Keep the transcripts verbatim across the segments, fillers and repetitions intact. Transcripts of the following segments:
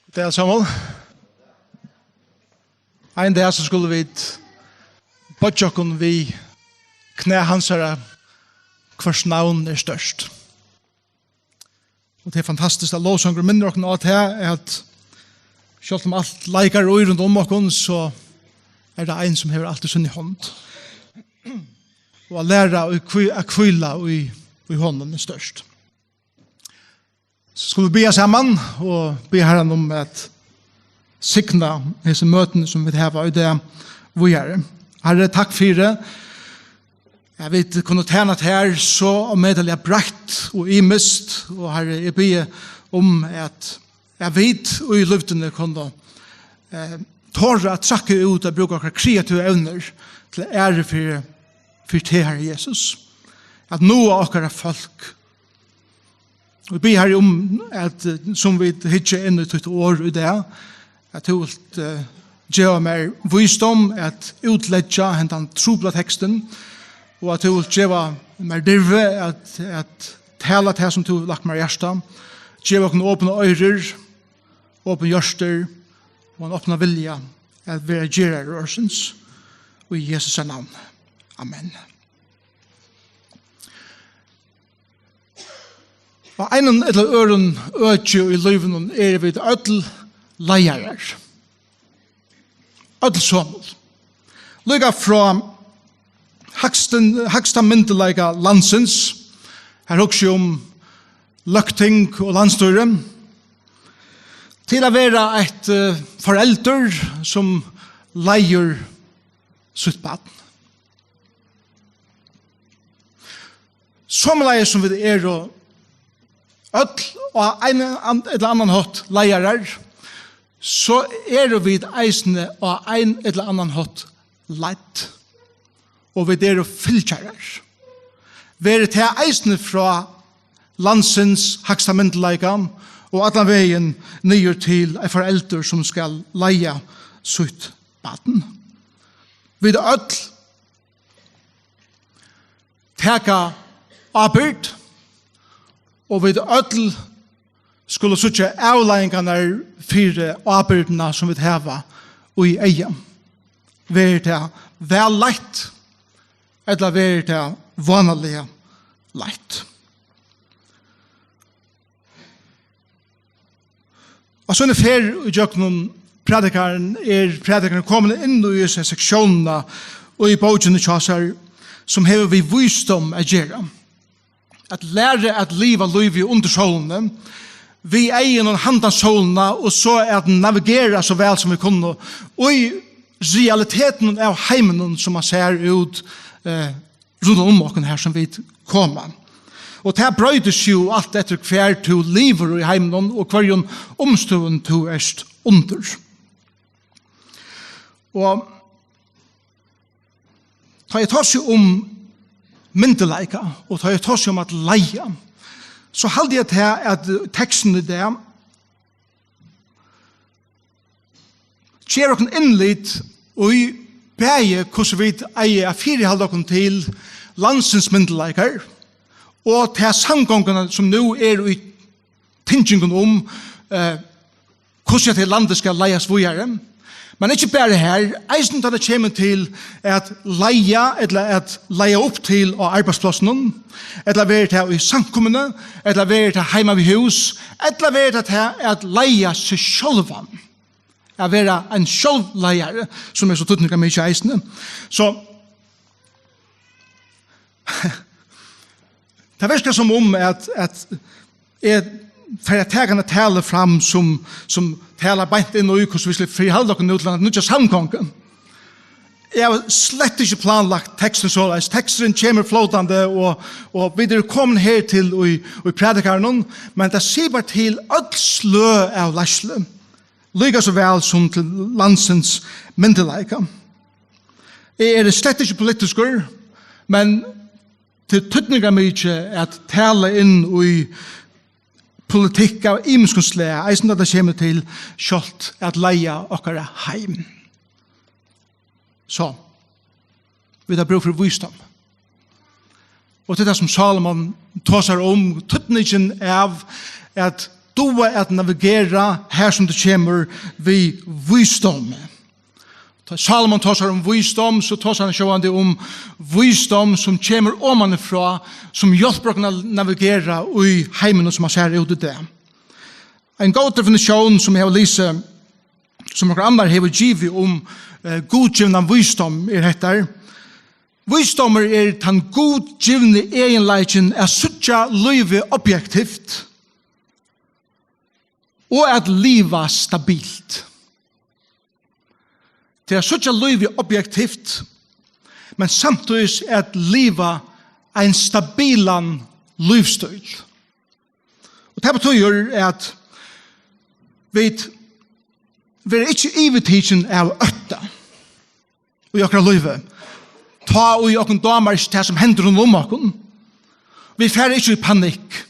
Tað er, Samuel. Ein dag so skulu vit boyggja okkum við knæ hansara, hvørs navn er størst. Og tað er fantastiskt, at lovsangur minnir okkum á tað, at sjálvt um alt leikar í rundt um okkum, so er tað ein, sum hevur alt í síni hond. Og at læra í hví-, at hvíla í, í honum er størst. So skulu vit biðja saman og biðja Harran um at signa hesi møtini, sum vit hava í dag, víðari. Harri, takk fyri, at vit kunnu tæna tær so ómetaliga breitt og ymiskt, og Harri, eg biði um, at, at vit í lívdini kunnu, eh, tora at trakka út, at brúka okkara kreativu evnir til æru fyri, fyri teg, Harri Jesus. At náa okkara fólk. Og eg biði, Harri, um at, eh, sum vit hyggja inn í títt orð í dag, at tú vilt, eh, geva mær vísdóm at útleggja hendan trupla tekstin, og at tú vilt geva mær dirvi at, at tala tað, sum tú hevur lagt mær á hjarta. Geva okkum opnar oyrur, opin hjørtu og ein opnan vilja at vera gerarar orðsins. Í Jesu navni. Amen. Á einum ella øðrum øki í lívinum eru vit øll leiðarar. Øll somul. Líka frá hægstin-, hægsta myndugleika landsins, har hugsi eg um løgting og landsstýri, til at vera eitt, eh, foreldur sum leiðir sítt barn. Somuleiðis sum vit eru øll á ein an-, ella annan hátt leiðarar, so eru vit eisini á ein ella annan hátt leidd, og vit eru fylgjarar. Verið tað eisini frá landsins hægsta myndugleika og allan vegin niður til eitt foreldur, sum skal leiða sítt barn. Vit øll taka ábyrgd, og vit øll skulu síggja avleiðingarnar fyri ábyrgdina, sum vit hava í eyga. Verður tað væl leitt, ella verður tað vánaliga leitt? Á síni ferð ígjøgnum prædikaran er prædikarin komin inn í hesa sektiónina í bókini hjá sær, sum hevur við vísdóm at gera. At læra at liva lívið undir sólini, við eygunum handan sólina, og so at navigera so væl sum vit kunnu í realitetinum av heiminum, sum man sær út, eh, rundan um okkum her, sum vit koma. Og tað broytir seg jú alt eftir, hvar tú livir í heiminum og hvørjum umstøðum tú ert undir. Og tá eg tosi um myndugleika, og tá eg tosi um at leiða, so haldi eg, at tað, at teksturin í dag ger okkum innlit í bæði, hvussu vit eiga at fyrihalda okkum til landsins myndugleikar, og ta samgonguna, sum nú er í tingingum um, eh, hvussu at landið skal leiðast víðari. Men ikki bara har, eisini tá tað kemur til at leiða, ella at leiða upp til á arbeiðsplássinum, ella verður tað í samkomuni, ella verður tað heima við hús, ella verður tað tað at leiða seg sjálvan, at vera ein sjálvleiðari, sum er so týdningarmikið eisini. So, tað virkar sum um, at, at eg fari at taka eina talu fram, sum, sum talar beint inn í, hvussu vit skulu fyrihalda okkum nú til hana nýggju samgongu. Eg havi slett ikki planlagt tekstin soleiðis. Teksturin kemur flótandi, og, og vit eru komin her til í, í prædikaranum, men tað sipar til øll sløg av leiðslu, líka so væl sum til landsins myndugleika. Eg eri slett ikki politiskur, men tað er týdningarmikið at tala inn í politikk av ymiskum slag, eisini tá tað kemur til sjálvt at leiða okkara heim. So, vit hava brúk fyri vísdóm. Og tað er tað, sum Salomon tosar um, týdningin av at duga at navigera har sum tað kemur við vísdómi. Tá Salomon tosar um vísdóm, so tosar hann sjálvandi um vísdóm sum kemur omanfrá, sum hjálpir okkum at navigera í heiminum sum hann sær út í dag. Ein góð definitión sum eg havi lisið, sum okkurt annar hevur givið um eh, gudgivnan vísdóm, er hetta. Vísdómur er tann gudgivni eginleikin at síggja lívið objektivt og at liva stabilt. Tað er at síggja lívið objektivt, men samtíðis at liva ein stabilan lívsstíl. Og tað betýður, at vit verða ikki yvirtikin av ótta í okkara lívi, tá ið okkum dámar ikki tað, sum hendir rundan um okkum. Vit fara ikki í panikk,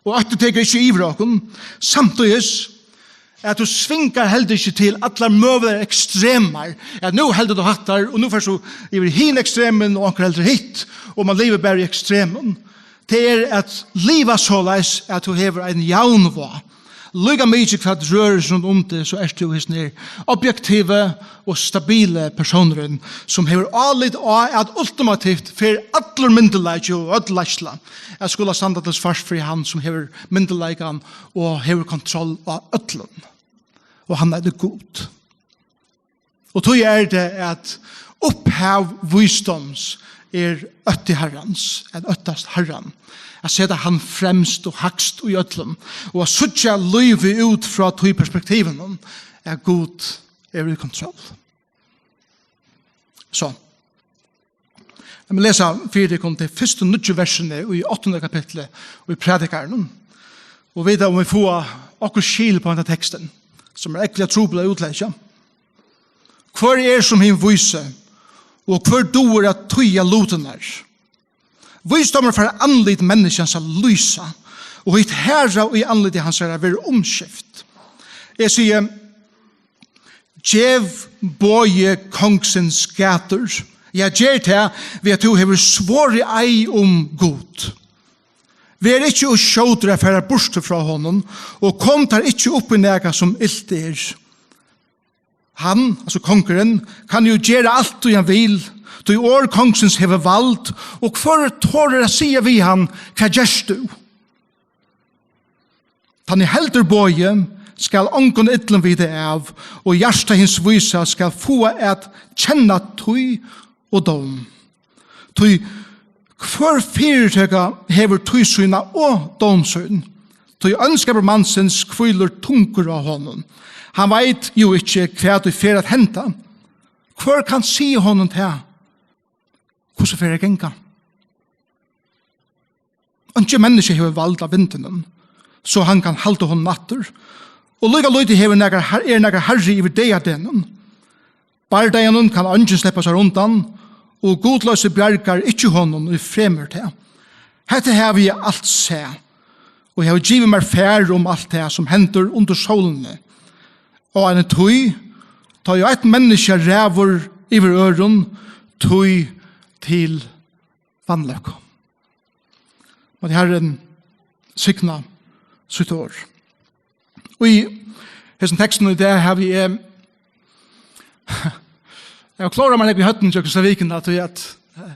og ótti tekur ikki yvir okkum. Samtíðis at tú svingar heldur ikki til allar møguligar ekstremar, at nú heldur tú hattar, og nú fert tú yvir hin ekstremin, og onkur heldur hitt, og man livir bara í ekstremum. Tað er at liva soleiðis, at tú hevur ein javnvág. Líka mikið hvat rørir seg rundan um teg, so ert tú hesin her objektivi og stabili persónurin, sum hevur álit á, at ultimativt fer allur myndugleiki og øll leiðsla at skula standa til svars fyri hann, sum hevur myndugleikan og hevur kontroll á øllum. Og hann eitur Gud. Og tí er tað, at upphav vísdóms er ótti Harrans, at óttast Harran, at seta hann fremst og hægst í øllum, og at síggja lívið út frá tí perspektivinum, at Gud er í kontroll. So, lat meg lesa fyri tykkum tey fyrstu níggju versini í áttunda kapitli í Prædikaranum, og vita um vit fáa okkurt skil á henda tekstin, sum er ógvuliga trupul at útleggja. Hvør er sum hin vísi, og hvør dugir at týða lutirnar? Vísdómur fær andlit menniskjans at lýsa, og hitt harða í andliti hansara verður umskift. Eg sigi, gev bogi kongsins gætur. Ja, ger tað, við at tú hevur svorið eið um Gud. Ver ikki ov skjótur at fara burtur frá honum, og kom tær ikki upp í nakað sum ilt er. Hann, altso kongurin, kann jú gera alt, tí hann vil, tí orð kongsins hevur vald, og hvør torir at siga við hann: Hvat gert tú? Tann ið heldur bogi, skal ongum illum vita av, og hjarta hins vísa skal fáa at kenna tíð og dóm. Tí hvør fyritøka hevur tíð sína og dóm sín? Tí óndskapur mansins hvílir tungur á honum. Hann veit jú ikki, hvat ið fer at henda. Hvør kann siga honum tað, hvussu fer at ganga? Einki menniskja hevur vald á vindinum, so hann kann halda honum aftur. Og líka lítið hevur nakar har-, er nakar harri yvir dagadegnum. Bardaganum kann eingin sleppa sær undan, og gudloysi bjargar ikki honum, ið fremur tað. Hetta havi eg alt sæð, og eg havi givið mær far um alt tað, sum hendir undir sólini. Á eini tíð, tá ið eitt menniskja ræður yvir øðrum, tíð til vanlukku. Mátti Harrin signa sítt orð. Og í hesum tekstinum í dag havi eg, eg havi klárað mær nógv í høvdinum gjøgnum hesa vikuna, tí at, eh,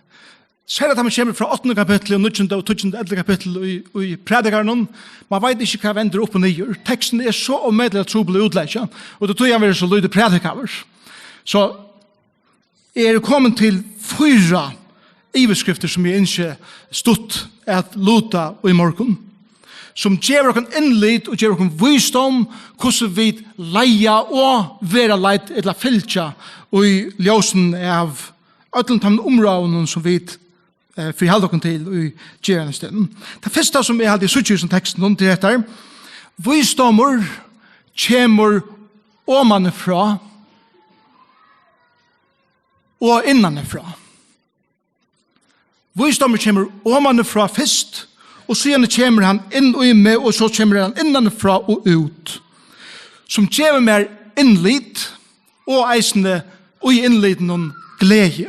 serliga tá man kemur frá áttanda kapitli og níggjunda og tíggjunda, ellivta kapitli í, í Prædikaranum, man veit ikki, hvat vendir upp og niður. Teksturin er so ómetaliga trupul at útleggja, og tað er tí hann verður so lítið prædikaður. So, eg eri komin til fýra yvirskriftir, sum eg ynski stutt at luta í morgun, sum gevur okkum innlit og gevur okkum vísdóm, hvussu vit leiða og verða leidd ella fylgja í ljósinum av øllum teimum umráðunum, sum vit, eh, fyrihalda okkum til í gerandisdegnum. Tað fyrsta, sum eg haldi, eg síggi í hesum tekstinum, tað er hetta: Vísdómur kemur omanfrá og innanfrá. Vísdómur kemur omanfrá fyrst, og síðani kemur hann inn í meg, og so kemur hann innanfrá og út, sum gevur mær innlit og eisini í innlitinum gleði.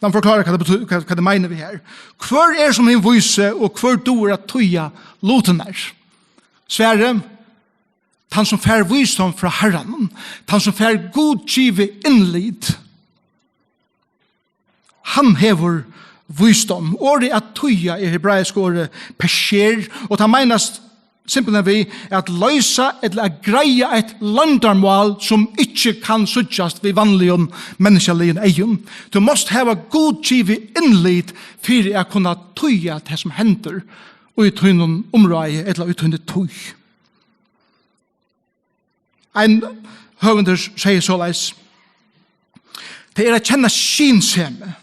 Lat meg forklára, hvat tað betýr, hvat, hvat eg meini við her. Hvør er sum hin vísi, og hvør dugir at týða lutirnar? Svarið: tann sum fær vísdóm frá Harranum, tann sum fær Gud givið innlit, hann hevur vísdóm. Orðið at týða er hebraiska orðið pesher, og tað meinast simpelthen við at loysa ella at greiða eitt loyndarmál, sum ikki kann síggjast við vanligum menniskjaligum eygum. Tú mást hava Gud givið innlit fyri at kunna týða tað, sum hendir í tínum umráði ella í tíni tíð. Ein høvundur segði soleiðis: tað er at kenna skynsemi.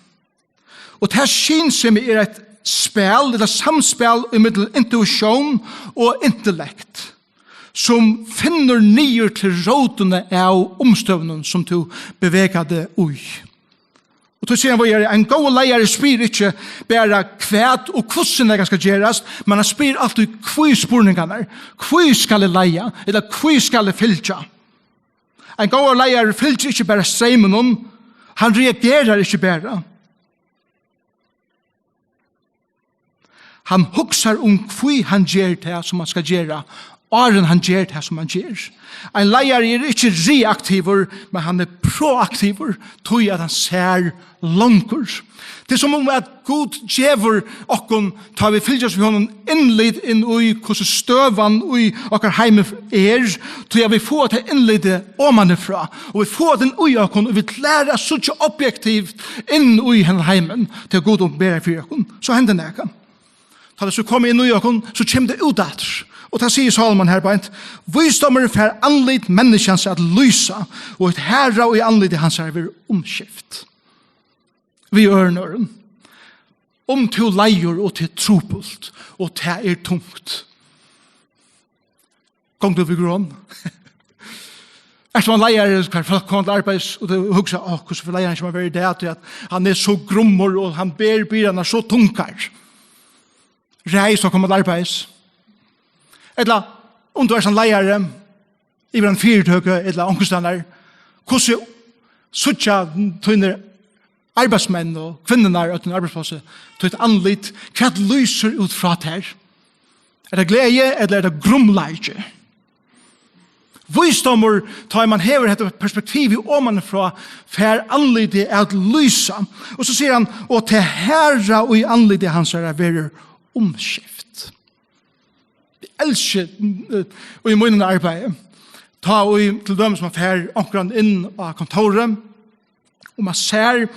Og tað skynsemi er eitt spæl, ella samspæl, ímillum intuitión og intellekt, sum finnur niður til rótina av umstøðunum, sum tú bevegar teg í. Og tú sigur hann víðari: ein góður leiðari spyr ikki bara hvat og hvussu nakað skal gerast, men hann spyr altíð hví-spurningarnar. Hví skal eg leiða? Ella hví skal eg fylgja? Ein góður leiðari fylgir ikki bara streyminum, hann reagerar ikki bara. Hann hugsar um, hví hann ger tað, sum hann skal gera, áðrenn hann ger tað, sum hann ger. Ein leiðari er ikki reaktivur, men hann er proaktivur, tí at hann sær longur. Tað er sum um at Gud gevur okkum, tá vit fylgjast við honum, innlit inn í, hvussu støðan í okkara heimi er, tí at vit fáa tað innlitið omanfrá, og vit fáa tað inn í okkum, og vit læra at síggja objektivt inn í hendan heimin, tí at Gud opinberar fyri okkum. So hendir nakað. Tá tað so kemur inn í okkum, so kemur tað út aftur. Og tað sigur Sálomon her beint: vísdómurin fær andlit menniskjans at lýsa, og eitt harða í andliti hansara verður umskift. Við øðrum orðum: um tú leiðir og tað er trupult og tað er tungt, gongur tú við grón? Ert tú ein leiðari, hvar fólk koma til arbeiðis og tú hugsar: á, hvussu fer leiðarin ikki at vera í dag, tí at hann er so grummur og hann ber byrðarnar so tungar? Ræðist at koma til arbeiðis? Ella um tú ert ein leiðari yvir ein fyritøku ella onkustaðni, hvussu síggja tínir arbeiðsmenn og kvinnurnar á tínum arbeiðsplássi títt andlit? Hvat lýsir út frá tær? Er tað gleði, ella er tað grumleiki? Vísdómur, tá ið mann hevur hetta perspektivið omanfrá, fær andlitið at lýsa. Og so sigur hann: og tað harða í andliti hansara verður umskift. Eg elski, eh, í mínum arbeiði, tá ið til dømis mann fær onkran inn á kontórið, og mann sær,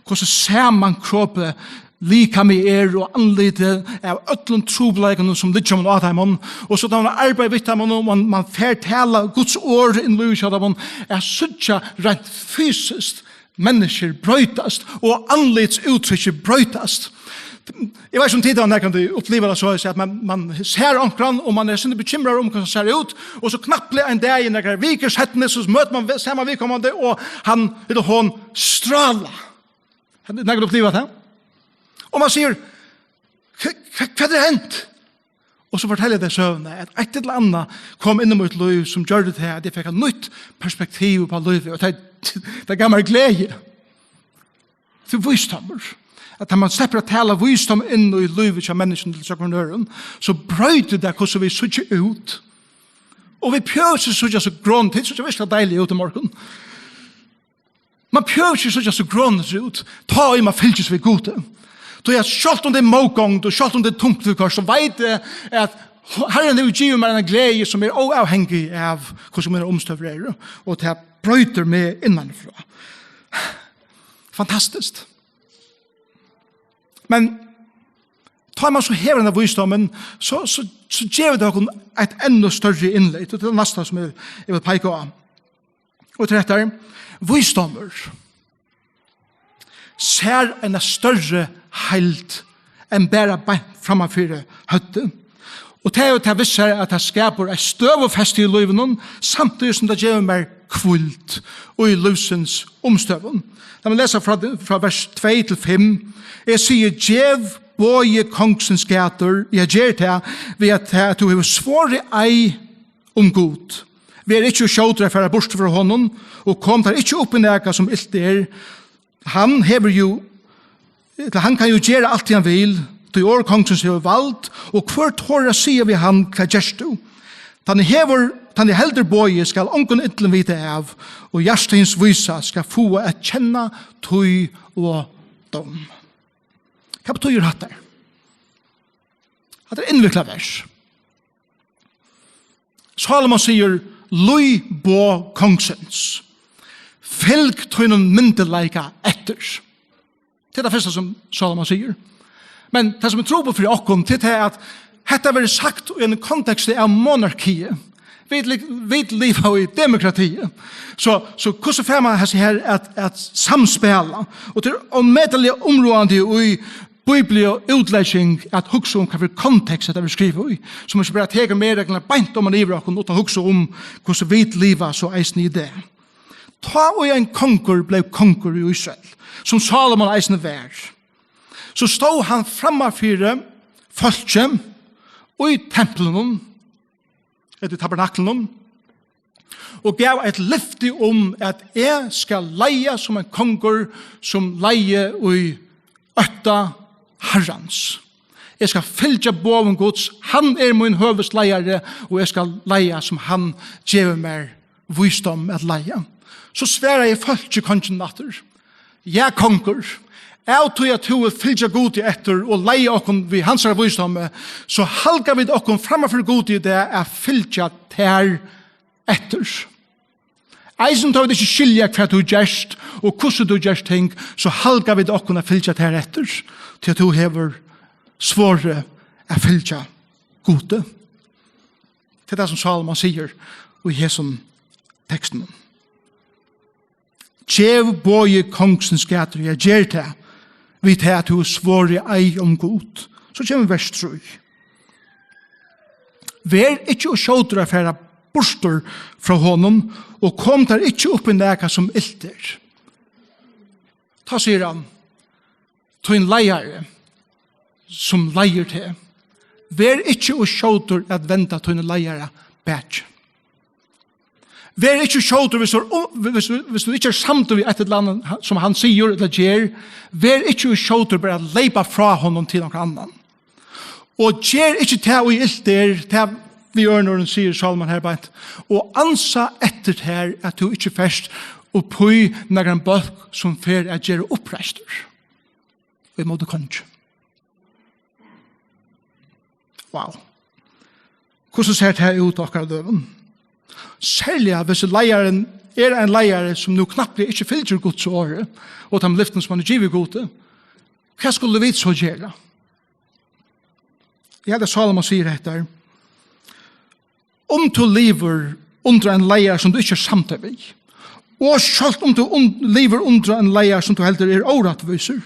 hvussu samankropið likamið er og andlitið av øllum trupulleikunum, sum liggja á teimum. Og so tá mann arbeiðir við teimum, og mann, mann fær talað Guds orð inn í lívið hjá teimum, at síggja reint fysiskt, menniskjur broytast og andlitsúttrykki broytast. Eg veit ikki um tit hava nakrantíð upplivað tað soleiðis, at mann, mann sær onkran, og mann er sindur bekymraður um, hvussu hann sær út, og so knappliga ein dag, nakrar vikur seinni, so møtir mann við sama viðkomandi, og hann ella hon strálar. Hevur nakar upplivað tað? Og mann sigur: "Hva, hva, hvat er hent?" Og so fortelja tey søguna, at eitt ella annað kom inn í mítt lív, sum gjørdi tað, at eg fekk eitt nýtt perspektiv upp á lívið, og tað, tað gav mær gleði. Tað er vísdómur, at tá mann sleppur at tala vísdóm inn í lívið hjá menniskjum til hvørjum øðrum, so broytir tað, hvussu vit síggja út. Og vit behøva ikki síggja so gron, tit síggja virkuliga deilig út í morgun. Mann behøvir ikki síggja so gronut út, tá ið mann fylgist við Gudi. Tí at sjálvt um tað er mótgongd, og sjálvt um tað er tungt viðhvørt, so veit eg at Harrin hevur givið mær eina gleði, sum er óavhangig av, hvussu mínar umstøður eru, og tað broytir meg innanfrá. Fantastiskt. Men tá mann so hevur henda vísdómin, so, so, so gevur tað okkum eitt enn størri innlit, og tað er tað næsta, sum eg, eg vil peika á. Og til hetta: vísdómur sær eina størri heild enn bara beint frammanfyri høvdið. Og tað er jo tað við sær, at tað skapar eitt støðufesti í lívinum, samtíðis sum tað gevur mær hvíld í lívsins umstøðum. Lat meg lesa frá, frá vers tvey til fimm. Eg sigi: "Gev boði kongsins gætur." Ja, ger tað, við at, at tú hevur svorið eið um Gud. Ver ikki ov skjótur at fara burtur frá honum, og kom tær ikki upp í nakað, sum ilt er. Hann hevur jú, ella hann kann jú gera alt, tað hann vil, tí orð kongsins hevur vald, og hvør torir at siga við hann: "Hvat gert tú?" Tann ið hevur, tann ið heldur boðið, skal ongum illum vita av, og hjarta hins vísa skal fáa at kenna tíð og dóm. Hvat betýðir hatta? Hatta er innviklað vers. Sálomon sigur: "Lýð boð kongsins. Fylg tínum myndugleika eftir." Tað er tað fyrsta, sum Sálomon sigur. Men tað, sum er trupult fyri okkum, tað er tað, at hetta verður sagt í einum konteksti av monarki. Vit li-, vit liva í demokrati. So, so hvussu fær mann hesi her at, at samspæla? Og tað er ómetaliga umráðandi í bíbliuútlegging at hugsa um, hvat fyri kontekst hetta verður skrivað í. So man ikki bara tekur meðreglurnar beint oman yvir okkum, uttan at hugsa um, hvussu vit liva so eisini í dag. Tá ið ein kongur bleiv kongur í Ísrael, sum Sálomon eisini var, so stóð hann frammanfyri fólkið í templinum, ella í tabernaklinum, og gav eitt lyfti um, at eg skal leiða sum ein kongur, sum leiði í ótta Harrans. Eg skal fylgja boðum Guds, hann er mín høvuðsleiðari, og eg skal leiða sum hann gevur mær vísdóm at leiða. So svaraði fólkið konginum aftur: Ja, kongur, av tí at tú vilt fylgja Gudi eftir og leiða okkum við hansara vísdómi, so halga vit okkum frammanfyri Gudi í dag at fylgja tær eftir. Eisini tá vit ikki skilja, hvat tú gert og hvussu tú gert ting, so halga vit okkum at fylgja tær eftir, tí at tú hevur svorið at fylgja Gudi. Tað er tað, sum Sálomon sigur í hesum tekstinum. Gev boði kongsins gætur, ja, ger tað, við tað at tú hevur svorið eið um Gud. So kemur vers trý. Ver ikki ov skjótur at fara burtur frá honum, og kom tær ikki upp í nakað sum ilt er. Tá sigur hann: Tín leiðari, sum leiðir teg, ver ikki ov skjótur at venda tínum leiðara bakið. Ver ikki skjótur, viss tú, viss, viss tú ikki ert samdur við eitt ella annað, sum hann sigur ella ger, ver ikki skjótur bara at leypa frá honum til onkran annan. Og ger ikki tað, ið ilt er, tað við øðrum orðum sigur Sálomon her beint, og ansa eftir tær, at tú ikki fert upp í nakran bólk, sum fer at gera uppreistur ímóti kongi. Wow. Hvussu sær tað út á okkara døgum? Serliga, viss leiðarin er ein leiðari, sum nú knappliga ikki fylgir Guds orði og teimum lyftum, sum hann hevur givið Gudi. Hvat skulu vit so gera? Eg haldi, at Sálomon sigur hetta her: Um tú livir undir ein leiðara, sum tú ikki ert samdur við, og sjálvt um tú un-, livir undir ein leiðara, sum tú heldur er órættvísur,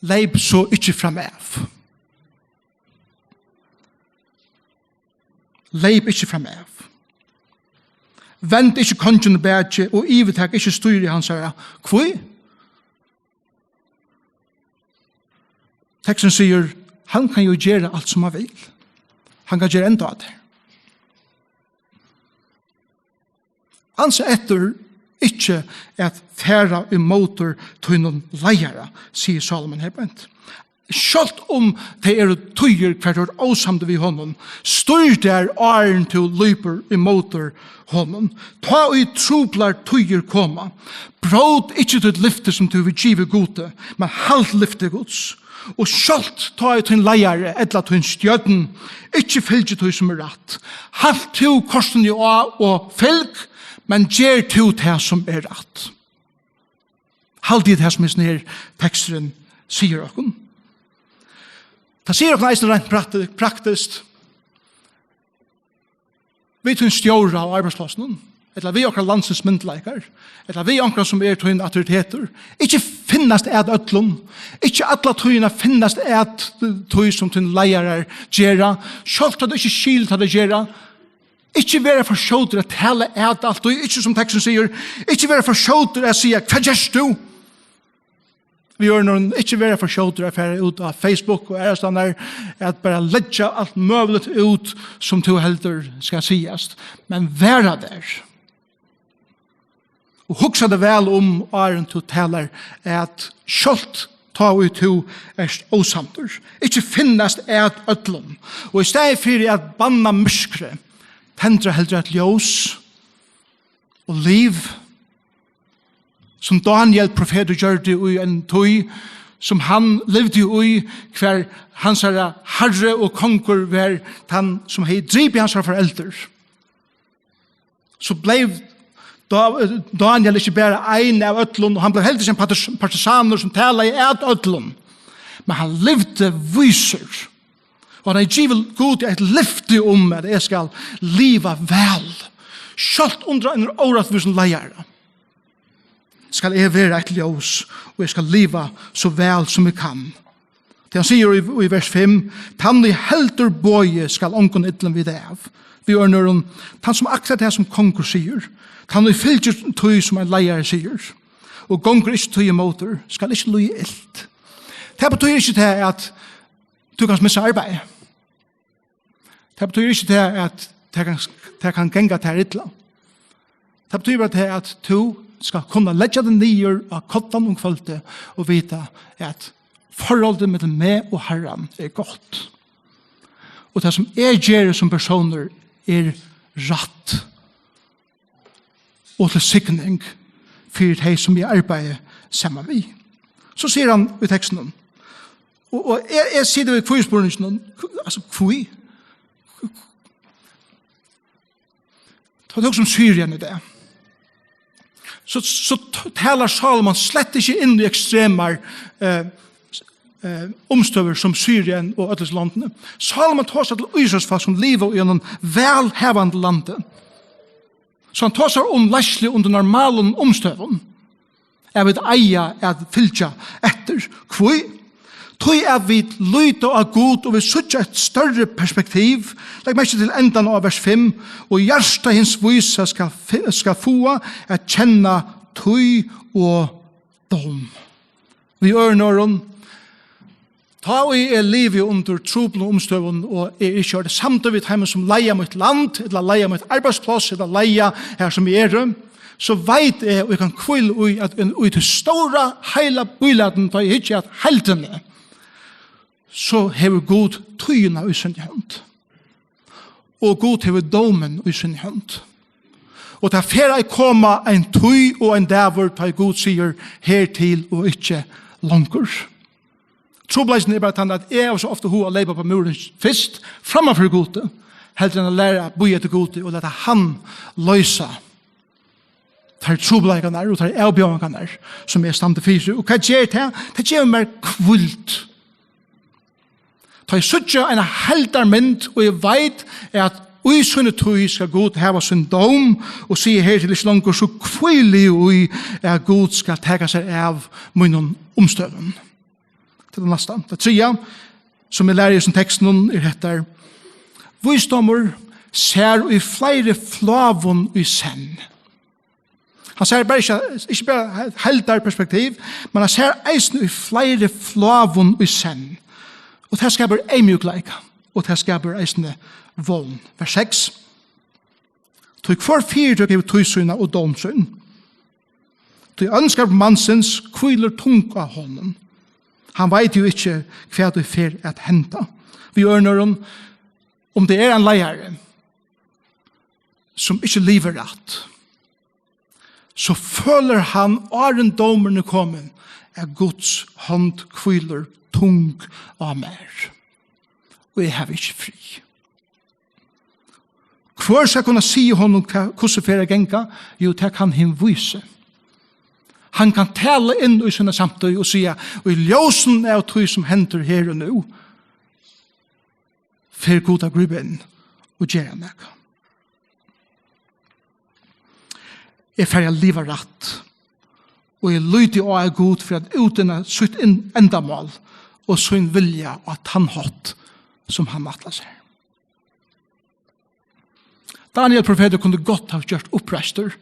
leyp so ikki framav. Leyp ikki framav. Vend ikki konginum bakið og yvirtak ikki stýri hansara. Hví? Teksturin sigur: Hann kann jú gera alt, sum hann vil. Hann kann gera enda á tær. Ansa eftir ikki at fara ímóti tínum leiðara, sigur Sálomon her beint. Sjálvt um tað eru tíðir, hvar tú ert ósamdur við honum, stýr tær, áðrenn tú leypur ímóti honum. Tá ið truplar tíðir koma, brót ikki títt lyfti, sum tú hevur givið Gudi, men halt lyfti Guds. Og sjálvt tá ið tín leiðari ella tín stjórn ikki fylgir tí, sum er rætt, halt tú kortini á og fylg, men ger tú tað, sum er rætt. Haldið tað, sum hesin her teksturin sigur okkum. Tað sigur okkum eisini reint prakti-, praktiskt. Við tín stjóra á arbeiðsplássinum, ella við okkara landsins myndugleikar, ella við onkran, sum er tín autoritetur. Ikki finnast at øllum, ikki alla tíðina finnast at tí, sum tín leiðarar gera, sjálvt tá tú ikki skilur, hvat tey gera. Ikki vera for skjótur at tala at altíð, ikki, sum teksturin sigur, ikki vera for skjótur at siga: Hvat gert tú? Við øðrum orðum, ikki vera for skjótur at fara út á Facebook og aðrastaðni at bara leggja alt møguligt út, sum tú heldur skal sigast, men vera har. Og hugsa teg væl um, áðrenn tú talar, at sjálvt tá ið tú ert ósamdur. Ikki finnast at øllum. Og í staðin fyri at banna myrkrið, tendra heldur eitt ljós og liv, sum Daniel profetur gjørdi í ein tíð, sum hann livdi í, hvar hansara harri og kongur var tann, sum hevði dripið hansara foreldur. So bleiv Da-, Daniel ikki bara ein av øllum, og hann bleiv heldur ikki ein partis-, partisanur sum talaði at øllum, men hann livdi vísur. Og hann hevði givið Gud eitt lyfti um at eg skal liva væl, sjálvt undir einum órættvísum leiðara skal eg vera eitt ljós, og eg skal liva so væl sum eg kann. Tí hann sigur í, í vers fimm: Tann ið heldur boðið skal ongum illum vita av. Við øðrum orðum, tann sum aktar tað sum kongur sigur, tann ið fylgir tí sum ein leiðari sigur, og gongur ikki tí ímótur, skal ikki líða ilt. Tað betýðir ikki tað, at tú kanst missa arbeiðið. Tað betýðir ikki tað, at tað kann, tað kann ganga tær illa. Tað betýðir bara tað, at tú skal kunna leggja teg niður á koddan um kvøldið og vita, at forholdið millum meg og Harran er gott. Og tað, sum eg geri sum persónur, er rætt og til signing fyri tey, sum eg arbeiði saman við. So sigur hann í tekstinum, og, og eg, eg siti við hví-spurninginum, hví-, altso, hví? Tá tú hugsar um Sýrian í dag, so, so t-, talar Sálomon slett ikki inn í ekstremar, eh, eh, umstøður sum Sýrian og øll hesi londini. Sálomon tosar til Ísraelsfólk sum liva í einum vælhavandi landi. So hann tosar um leiðslu undir normalum umstøðum, at vit eiga at fylgja eftir. Hví? Tí at vit líta á Gud og vit síggja eitt størri perspektiv. Legg merki til endan á vers fimm: Og hjarta hins vísa skal fi-, skal fáa at kenna tíð og dóm. Við øðrum orðum, tá ið eg livi undir truplum umstøðum og eg eri ikki orðin samdur við teimum, sum leiða mítt land, ella leiða mítt arbeiðspláss, ella leiða har, sum eg eri, so veit eg, og eg kann hvíla í, at í tí stóra, heila bílætinum, tá eg hyggi at heildini, so hevur Gud tíðina í síni hond. Og Gud hevur dómin í síni hond. Og tað fer at koma ein tíð og ein dagur, tá ið Gud sigur: Hertil og ikki longur. Trupulleikin er bara tann, at eg havi so ofta hug at leypa upp á múrin fyrst, framman fyri Gudi, heldur enn at læra at bíða eftir Gudi og lata hann loysa tær trupulleikarnar og tær avbjóðingarnar, sum eg standi fyri. Og hvat ger tað? Tað gevur mær hvíld. Tá eg síggi eina heildarmynd, og eg veit, at í síni tíð skal Gud hava sín dóm, og siga: Hertil, ikki longur, so hvíli eg í, at Gud skal taka sær av mínum umstøðum. Til tað næsta. Tað triðja, sum eg læri í hesum tekstinum, er hetta: Vísdómur sær í fleiri fláum í senn. Hann sær bara ikki, ikki bara heildarperspektiv, men hann sær eisini í fleiri fláum í senn. Og tað skapar eyðmjúkleika, og tað skapar eisini vón. Vers seks: Tí hvør fyritøka hevur tíð sína og dóm sín. Tí óndskapur mansins hvílir tung á honum. Hann veit jú ikki, hvat ið fer at henda. Við øðrum orðum, um tað er ein leiðari, sum ikki livir rætt, so følir hann, áðrenn dómurin er komin, at Guds hond hvílir tung á mær, og eg havi ikki frið. Hvør skal kunna siga honum, hva-, hvussu fer at ganga? Jú, tað kann hin vísi. Hann kann tala inn í sína samtíð og siga: Í ljósinum av tí, sum hendir her og nú, fer Gud at grípa inn og gera nakað. Eg fari at liva rætt, og eg líti á, at Gud fer at útinna sítt inn-, endamál og sín vilja á tann hátt, sum hann ætlar sær. Daniel profetur kundi gott havt gjørt uppreistur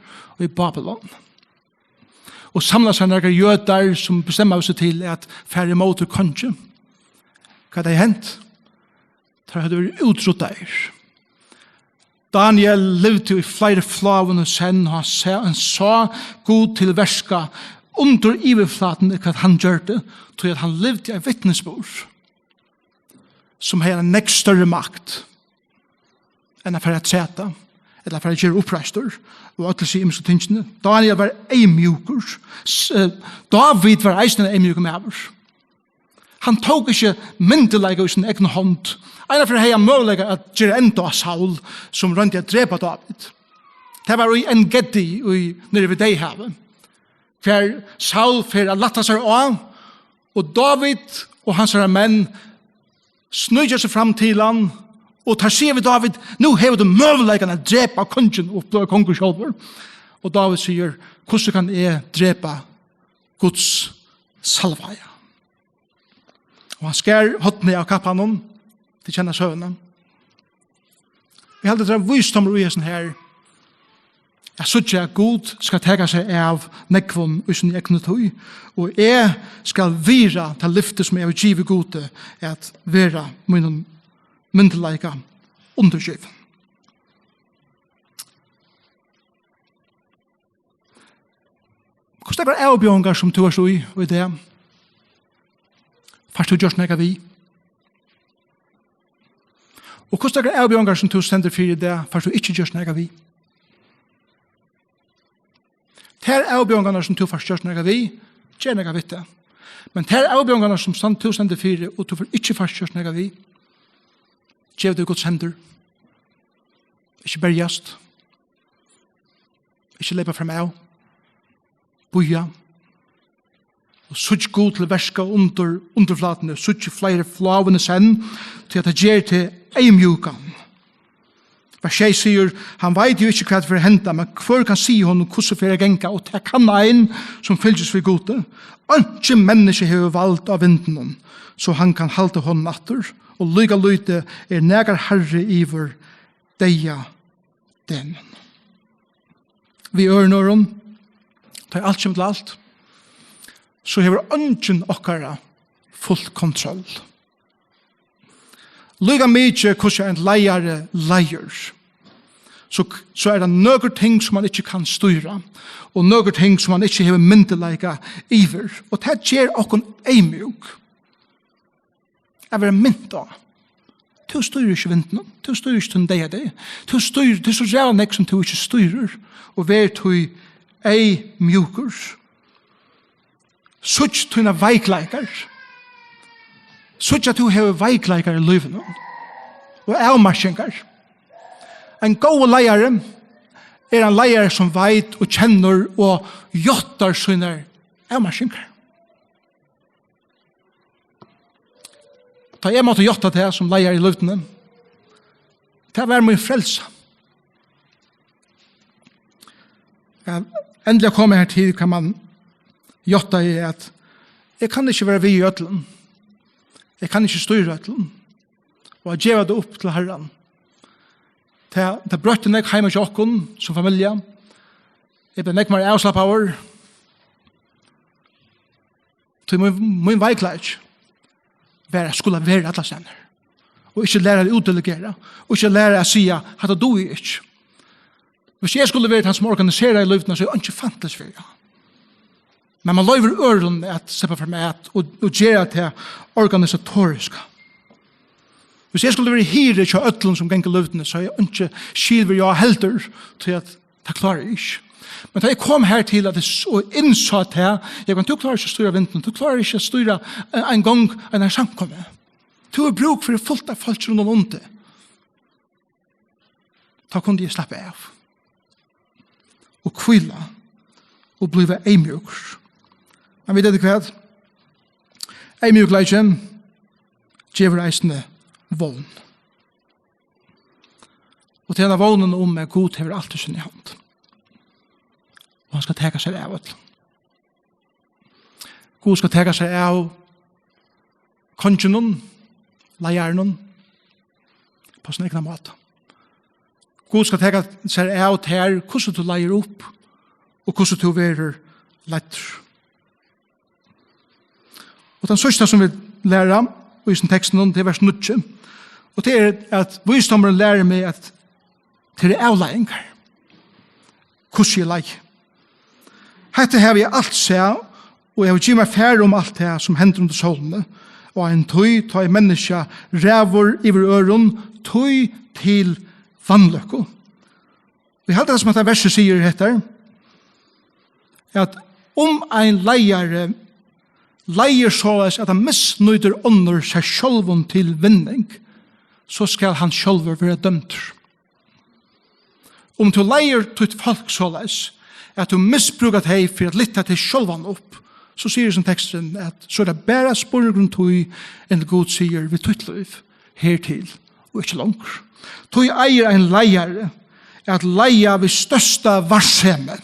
í Babylon og samlað sær nakrar jødar, sum bestemmaðu seg til at fara ímóti kongi. Hvat hevði hent? Teir høvdu verið útruddaðir. Daniel livdi í fleiri fláum í senn, og hann sá, hann sá Gud til verka undir yvirflatuni, hvat hann gjørdi, tí at hann livdi eitt vitnisburð, sum hevði eina nógv størri makt enn at fara at træta, ella at fara at gera uppreistur, og øll hesi ymisku tingini. Daniel var eyðmjúkur. S-, eh, Dávid var eisini ein eyðmjúkur maður. Hann tók ikki myndugleika í sína egnu hond. Einaferð hevði hann møguleika at gera enda á Saul, sum royndi at drepa Dávid. Tað var í En-Gedi í, niðri við Deyðahavið, hvar Saul fer at lætta sær á, og Dávid og hansara menn sníkja seg fram til hann, og teir siga við Dávid: "Nú hevur tú møguleikan at drepa kongin og blíva kongur sjálvur." Og Dávid sigur: "Hvussu kann eg drepa Guds salvaða?" Og hann skar hornið av kappanum. Tit kenna søguna. Eg haldi, tað er vísdómur í hesum her, at síggja, at Gud skal taka seg av nógvum í síni egnu tíð, og eg skal virða tað lyfti, sum eg havi givið Gudi, at vera mínum myndugleika undirgivin. Hvussu nógvar avbjóðingar, sum tú ert í í dag, fært tú gjørt nakað við? Og hvussu nógvar avbjóðingar, sum tú stendur fyri í dag, fært tú ikki gjørt nakað við? Tær avbjóðingarnar, sum tú fært gjørt nakað við, ger nakað við tað. Men tær avbjóðingarnar, sum stand-, tú stendur fyri, og tú fært ikki fært gjørt nakað við, gev tær í Guds hendur. Ikki berjast. Ikki leypa framav. Bíða. Og síggj Gud til verka undir undirflatuni. Síggj fleiri flá enn í senn, tí at tað ger teg eyðmjúkan. Vers sjey sigur: "Hann veit jú ikki, hvat fer at henda, men hvør kann siga honum, hvussu fer at ganga? Og tað kann ein, sum fylgist við Gudi. Einki menniskja hevur vald á vindinum, so hann kann halda honum aftur, og líka lítið er nakar harri yvir deyðadegnum." Við øðrum orðum, tá ið alt kemur til alt, so hevur eingin okkara fult kontroll. Líka mikið, hvussu ein leiðari leiðir, so, so er tað nøkur ting, sum mann ikki kann stýra, og nøkur ting, sum mann ikki hevur myndugleika yvir. Og tað ger okkum eyðmjúk at vera mint á. Tú stýrir ikki vindinum, tú stýrir ikki tín deyðadegi. Tú stýrir, tað er so ræðuliga nógv, sum tú ikki stýrir, og ver tí eyðmjúkur. Síggj tínar veikleikar. Síggj, at tú hevur veikleikar í lívinum og avmarkingar. Ein góður leiðari er ein leiðari, sum veit og kennir og játtar sínar avmarkingar. Tá eg mátti játta tað sum leiðari í lívdini, tað var mín frelsa. Ja, endiliga kom eg hertil, kann man játta, er at eg kann ikki vera við í øllum. Eg kann ikki stýra øllum. Og at geva tað upp til Harran. Tað, tað broytti nógv heima hjá okkum sum familja. Eg bleiv nógv meira avslappaður. Tí mín, mín veikleiki var at skula vera allastaðni. Og ikki læra at útdelegera. Og ikki læra at siga: "Hatta dugi eg ikki." Hvis eg skuldi verið tann sum organiserar í lívinum, so er einki fantasy fyri, ja. Men man loyvir øðrum at sleppa fram at og, og gera tað organisatoriska. Hvis eg skuldi verið hirði hjá øllum sum ganga í lívinum, so er einki skil fyri, ja, heldur, tí at tað klári eg ikki. Men tá eg kom her til at eg s-, og innsá tað, ja, men tú klárar ikki at stýra vindinum, tú klárar ikki at stýra ein, ein gong, ein samkomu. Tú hevur brúk fyri fult av fólki rundan um teg. Tá kundi eg slappa av og hvíla og blíva eyðmjúkur. Men veit tit hvat? Eyðmjúkleikin gevur eisini vón. Og tað er vónin um, at Gud hevur alt í síni hond. Og hann skal taka sær av øllum. Gud skal taka sær av konginum, leiðaranum, á sín egna máta. Gud skal taka sær av tær, hvussu tú leiðir upp, og hvussu tú verður leiddur. Og tann síðsta, sum vit læra í hesum tekstinum, tað er vers níggju. Og tað er, at vísdómurin lærir meg, at tað eru avleiðingar, hvussu eg leiði. Hetta havi eg alt sæð, Og eg havi givið mær far um alt tað, sum hendir undir sólini, og ein tíð, tá ið menniskja ræður yvir øðrum, tíð til vanlukku. Og eg haldi, tað sum hetta versið sigur, er hetta, at um ein leiðari leiðir soleiðis, at hann misnýtir onnur sær sjálvum til vinning, so skal hann sjálvur vera dømdur. Um tú leiðir títt fólk soleiðis, at tú misbrúkar tey fyri at lyfta teg sjálvan upp, so sigur sum teksturin, at so er tað bara spurningur um tíð, inntil Gud sigur við títt lív: Hertil og ikki longur. Tí eigur ein leiðari at leiða við størsta varsemi,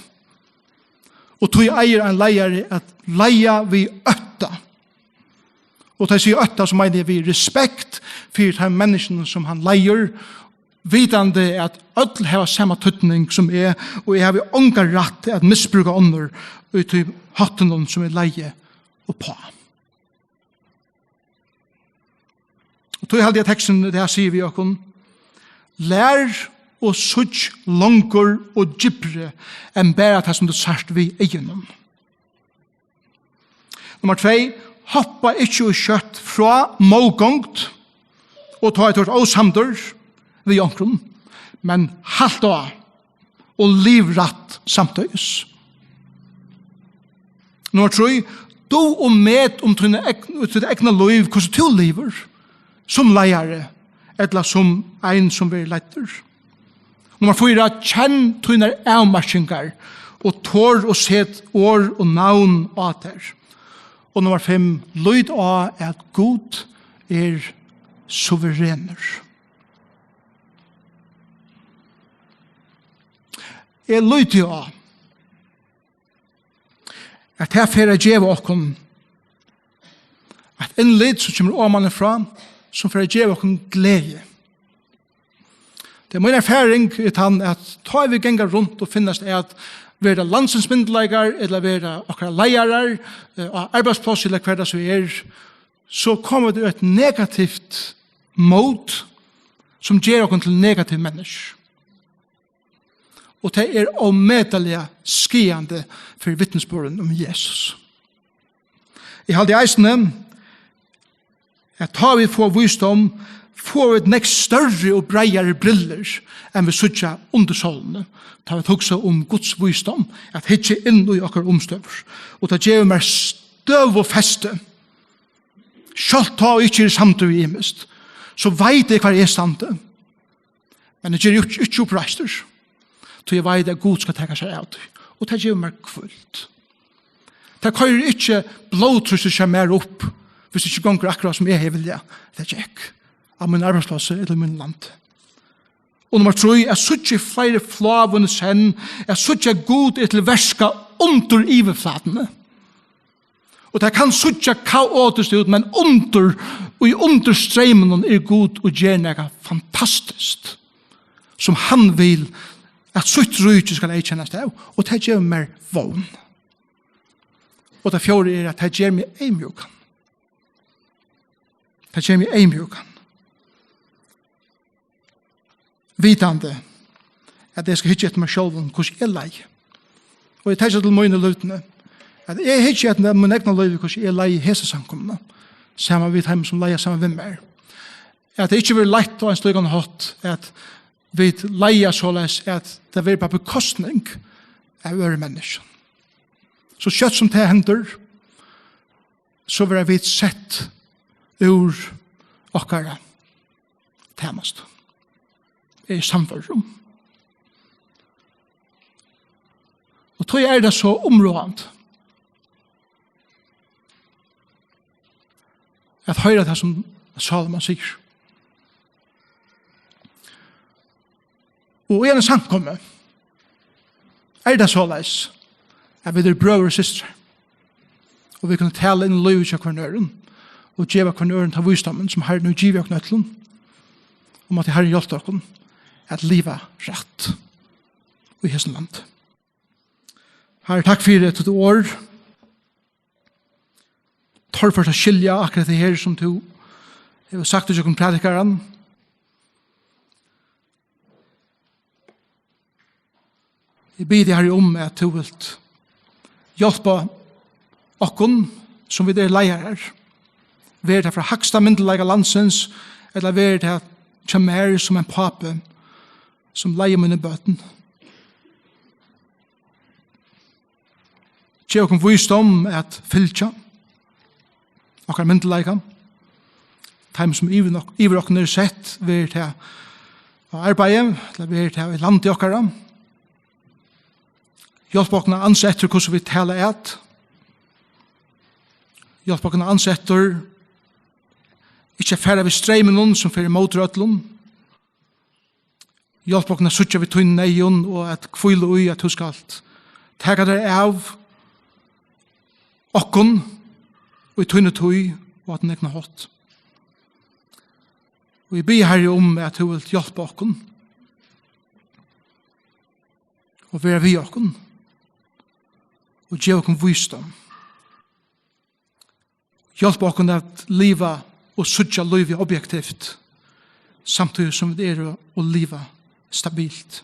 og tí eigur ein leiðari at leiða við ótta. Og tá eg sigi ótta, so meini eg við respekt fyri teimum menniskjunum, sum hann leiðir, vitandi at øll hava sama týdning sum eg, og eg havi ongan rætt at misbrúka onnur í tí háttinum, sum eg leiði uppá. Og tí haldi eg, at teksturin í dag sigur við okkum: Lær og síggj longur og djúpri enn bara tað, sum tú sært við eygunum. Nummar tvey, hoppa ikki ov skjótt frá mótgongd og tá ið tú ert ósamdur við onkrum, men halt á og liv rætt samtíðis. Nummar trý, dug og met um tína egn-, títt egna lív, hvussu tú livir, sum leiðari ella sum ein, sum verður leiddur. Nummar fýra, kenn tínar avmarkingar og tor og set orð og navn á tær. Og nummar fimm, lít á, at Gud er suverenur. Eg líti á, at tað fer at geva okkum eitt innlit, sum kemur omanfrá, sum fer at geva okkum gleði. Tað er mín erfaring, er tann, at tá vit ganga runt og finnast at vera landsins myndugleikar, ella vera okkara leiðarar, eh, á arbeiðsplássi, ella hvar tað so er, so koma vit í eitt negativt mót, sum ger okkum til negativ menniskju. Og tað er ómetaliga skaðandi fyri vitnisburðin um Jesus. Eg haldi eisini, at tá vit fáa vísdóm, fáa vit nógv størri og breiðari brillur, enn vit síggja undir sólini. Tá vit hugsa um Guds vísdóm, at hyggja inn í okkara umstøður. Og tað gevur mær støðufesti. Sjálvt tá eg ikki eri samdur við ymiskt, so veit eg, hvar eg standi. Men eg geri ikki, ikki uppreistur, tí eg veit, at Gud skal taka sær av tí. Og tað gevur mær hvíld. Tað koyrir ikki blóðtrýstin hjá mær upp, hvis tað ikki gongur akkurát, sum eg hevði viljað, tað gekk, á mínum arbeiðsplássi ella í mínum landi. Og nummar trý, at síggja fleiri flá vunnu senn, at síggja, at Gud er til verka undir yvirflatuni. Og tað kann síggja kaotiskt út, men undir, í undirstreyminum er Gud og ger nakað fantastiskt, sum hann vil, at sítt ríki skal eyðkennast av, og tað gevur mær vón. Og tað fjórða er, at tað ger meg eyðmjúkan. Tað ger meg eyðmjúkan. Vitandi, at eg skal hyggja eftir mær sjálvum, hvussu eg leiði. Og eg taki til mína lívdina, at eg hyggi eftir mínum egna lívi, hvussu eg leiði hesa samkomuna, saman við teimum, sum leiða saman við mær. At tað ikki verður leitt á ein slíkan hátt, at vit leiða soleiðis, at tað verður á bekostning av øðrum menniskjum. So skjótt sum tað hendir, so verða vit sett úr okkara tænastu. Eg eri sannførdur um. Og tí er tað so umráðandi at hoyra tað, sum Sálomon sigur. Og í eini samkomu er tað soleiðis, at vit eru brøður og systrar, og vit kunnu tala inn í lívið hjá hvørjum øðrum, og geva hvørjum øðrum tann vísdómin, sum Harrin hevur givið okkum øllum, um at Harrin hjálpti okkum at liva rætt í hesum landi. Harri, takk fyri títt orð. Torført at skilja akkurát tað her, sum tú hevur sagt ígjøgnum prædikaran. Eg biði teg, Harri, um at tú vilt hjálpa okkum, sum vit eru leiðarar. Verður tað frá hægsta myndugleika landsins, ella verður tað hjá mær sum ein pápi, sum leiðir míni børn? Gev okkum vísdóm at fylgja okkara myndugleika, teimum, sum yvir ok-, yvir okkum eru sett, verður tað á arbeiði, ella verður tað í landi okkara. Hjálp okkum at ansa eftir, hvussu vit tala at. Hjálp okkum at ansa eftir, ikki at fara við streyminum, sum fer ímóti øllum. Hjálp okkum at síggja við tínum eygum og at hvíla í, at tú skalt taka tær av okkum í tíni tíð og á tín egna hátt. Og eg biði, Harri, um, at tú vilt hjálpa okkum og vera við okkum og geva okkum vísdóm. Hjálp okkum at liva og síggja lívið objektivt, samtíðis sum vit eru og liva stabilt.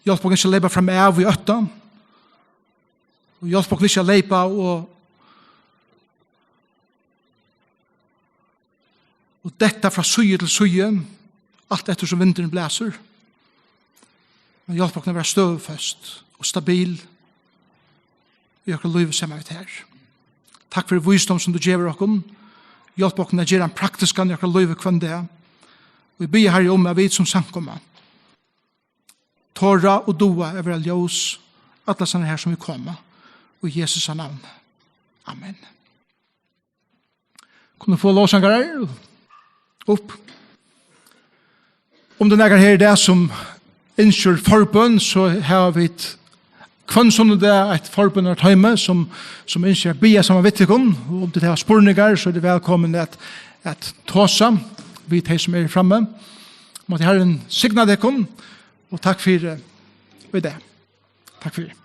Hjálp okkum ikki at leypa fram av í ótta, og hjálp okkum ikki at leypa og, og detta frá síðu til síðu, alt eftir sum vindurin blæsur. Men hjálp okkum at vera støðuføst og stabil í okkara lívi saman við tær. Takk fyri vísdóm sum tú gevur okkum. Hjálp okkum at gera ein praktiskan í okkara lívi hvønn dag. Og eg biði, Harri, um, at vit sum samkoma tora og duga at vera ljós allastaðni har sum vit koma. Í Jesu navni. Amen. Kunnu fáa lovsangarar upp? Um tað er nakar her í dag sum ynskir forbøn, so hava vit hvønn sunnudag eitt forbønartoymi sum, sum ynskir at biðja saman við tykkum. Og um tit hava spurningar, so eru tit vælkomin at, at tosa við tey sum eru frammi. Mátti Harrin signa tykkum, og takk fyri í dag. Takk fyri.